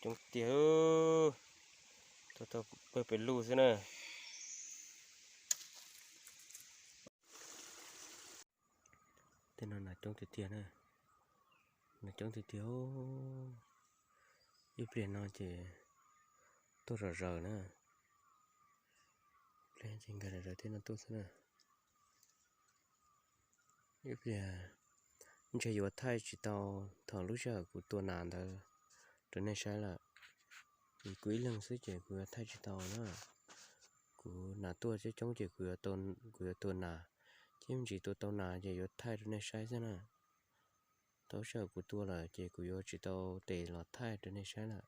coob tiag. Tuaj tuaj pawg pes lug xwb na. Tej no nas coob tiag tiag na. Nas coob tiag tiag. Ib pliag no ces tuaj zom zaws na. Ib pliag ces nkag zom zaws tej no tuaj xwb na. Ib pliag ntshe yuav thaij tsis tau thaum lub sij hawm kuv tua nas ntawd rau nej saib lawm. Vim kuv ib leeg xwb ces kuv yuav thaij tsis tau na. Kuv nas tuaj coob coob ces kuv yuav tua nas, ces me ntsis tua tau nas ces yuav thaij rau nej saib xwb na. Thaum lub sij hawm kuv tua lawm ces kuv yuav tsis tau tes los thaij rau nej saib lawm.